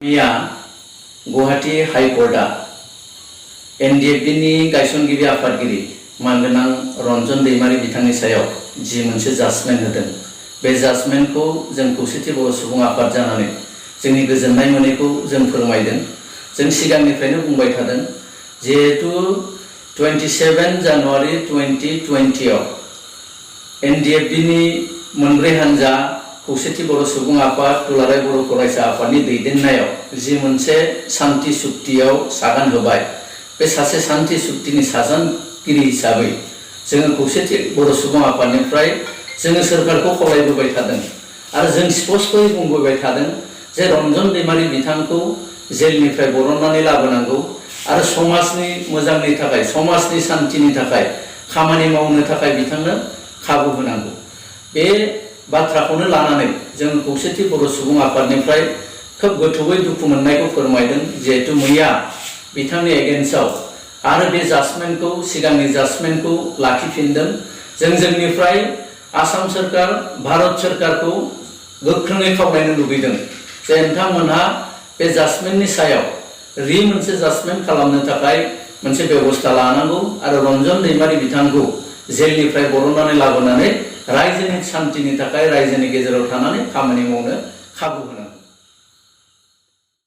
मैया गुवाहाटी हाइकर्टआ एनडिएफबि गायसनगिरि आफादगिरि मानगोनां रन्जन दैमारि बिथांनि सायाव जि मोनसे जाजमेन्ट होदों बे जाजमेन्टखौ जों खौसेथि बर' सुबुं आफाद जानानै जोंनि गोजोननाय मोनैखौ जों फोरमायदों। जों सिगांनिफ्रायनो बुंबाय थादों जिहेतु 27 जानुवारि 2020 आव एनडिएफबि मोनब्रै हान्जा खौसेथि बर' सुबुं आफाद दुलाराय बर' फरायसा आफादनि दैदेननायाव जि मोनसे शान्ति सुक्तियाव सागान होबाय बे सासे शान्ति सुक्तिनि साजानगिरि हिसाबै जोङो खौसेथि बर' सुबुं आफादनिफ्राय जोङो सोरखारखौ खावलायबोबाय थादों आरो जों स्पष्टयै बुंबोबाय थादों जे रन्जन दैमारि बिथांखौ जेलनिफ्राय बरननानै लाबोनांगौ आरो समाजनि मोजांनि थाखाय समाजनि शान्तिनि थाखाय खामानि मावनो थाखाय बिथांनो खाबु होनांगौ। बे बाथ्राखौनो लानानै जों खौसेथि बर' सुबुं आफादनिफ्राय खोब गोथौयै दुखु मोननायखौ फोरमायदों जिहेतु मैया बिथांनि एगेन्स्टआव आरो बे जाजमेन्टखौ सिगांनि जाजमेन्टखौ लाखिफिनदों। जों जोंनिफ्राय आसाम सरकार भारत सरकारखौ गोख्रोङै खावलायनो लुबैदों जे नोंथांमोनहा बे जाजमेन्टनि सायाव मोनसे जाजमेन्ट खालामनो थाखाय मोनसे बेबस्था लानांगौ आरो रन्जन दैमारि बिथांखौ जेलनिफ्राय बरननानै लाबोनानै रायजोनि शान्तिनि थाखाय रायजोनि गेजेराव थानानै खामानि मावनो खाबु होनांगौ।